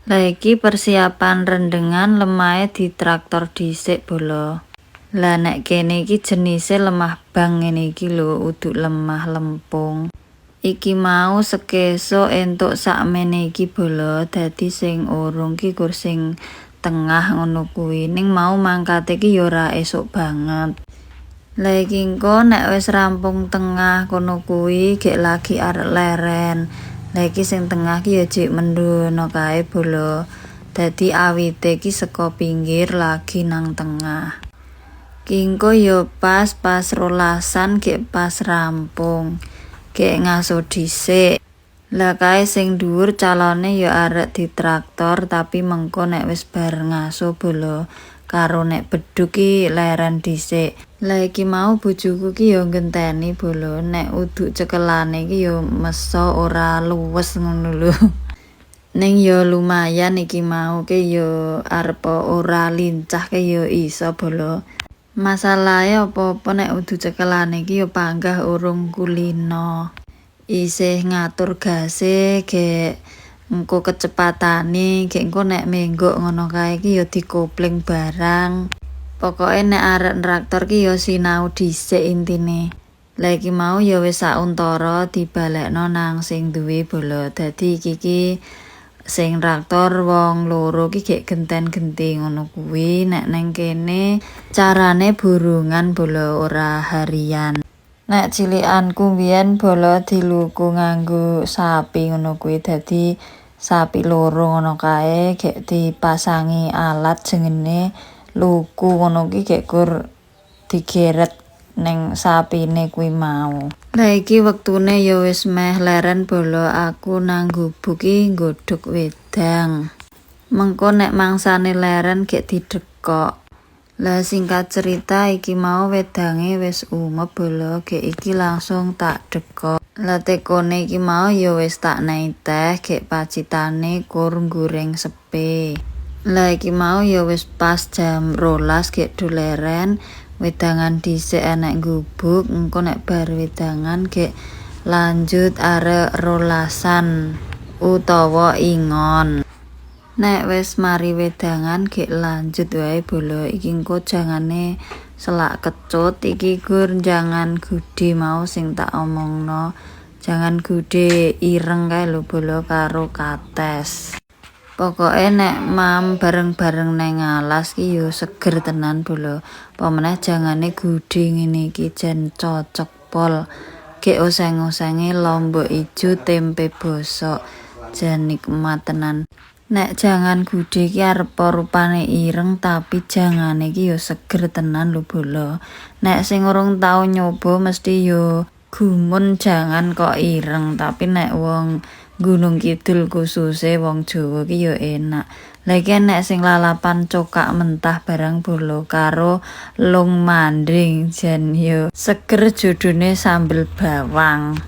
Lah, iki persiapan rendengan, lemahe ditraktor dhisik, bolo. Lah, nek kene iki jenise lemah bang ngene iki lho, uduk lemah lempung. Iki mau sekeso entuk sakmene iki, bolo, dadi sing urung ki kur sing tengah ngono kuwi. Ning mau mangkate ki ya ora esuk banget. Lah, iki engko nek wis rampung tengah kono kuwi gek lagi arek leren. Lah, iki sing tengah ki ya jek mendono kae, bolo. Dadi awite ki saka pinggir lagi nang tengah. Ki engko ya pas pas 12-an gek pas rampung. Gek ngaso dhisik. Lah, kae sing dhuwur calone ya arek ditraktor, tapi mengko nek wis bar ngaso, bolo, karo nek beduk ki leren dhisik. Lah, iki mau bojoku ki ya ngenteni, bolo, nek uduk cekelane ki ya meso ora luwes ngono lho. Ning ya lumayan, iki mau ki ya arep ora lincah ki ya iso, bolo. Masalahe apa-apa nek udu cekelane iki ya panggah urung kulino. Isih ngatur gase, gek engko kecepatane, gek engko nek menggok ngono kae iki ya dikopling barang. Pokoke nek arek nraktor ki ya sinau dhisik intine. Lah, iki mau ya wis sauntara dibalekno nang sing duwe, bolo. Dadi iki ki sing traktor wong loro ki gek genten-genti ngono kuwi. Nek neng kene carane burungan, bolo, ora harian. Nek cilikanku mbiyen, bolo, diluku nganggo sapi ngono kuwi. Dadi sapi loro ngono kae gek dipasangi alat jengene luku ngono ki, gek kur digeret ning sapine kuwi mau. Lah, iki wektune ya wis meh leren, bolo, aku nang gubuk ki nggodhog wedang. Mengko nek mangsane leren gek didekok. Lah, singkat cerita iki mau wedange wis umep, bolo, gek iki langsung tak dekok. Lah, tekone iki mau ya wis tak nei teh, gek pacitane kur nggoreng sepe. Lah, iki mau ya wis pas jam 12 gek do leren, wedangan dhisik enek gubuk, engko nek bar wedangan gek lanjut arek 12-an utawa ingon. Nek wis mari wedangan gek lanjut wae, bolo. Iki engko jangane selak kecut, iki gur jangan gude mau sing tak omongno. Jangan gude ireng kae lho, bolo, karo kates. Pokoke nek mam bareng-bareng neng alas ki yo seger tenan, bolo. Apa meneh jangane gude ngene iki jan cocok pol. Gek oseng-osenge lombok ijo, tempe bosok. Jan nikmat tenan. Nek jangan gude iki arep rupane ireng, tapi jangane iki yo seger tenan lho, bolo. Nek sing urung tau nyoba mesti yo gumun jangan kok ireng, tapi nek wong Gunung Kidul khususe wong Jawa ki yo enak. Lah, iki enek sing lalapan cokak mentah barang, bolo, karo lung manding, jan yo seger, jodone sambel bawang.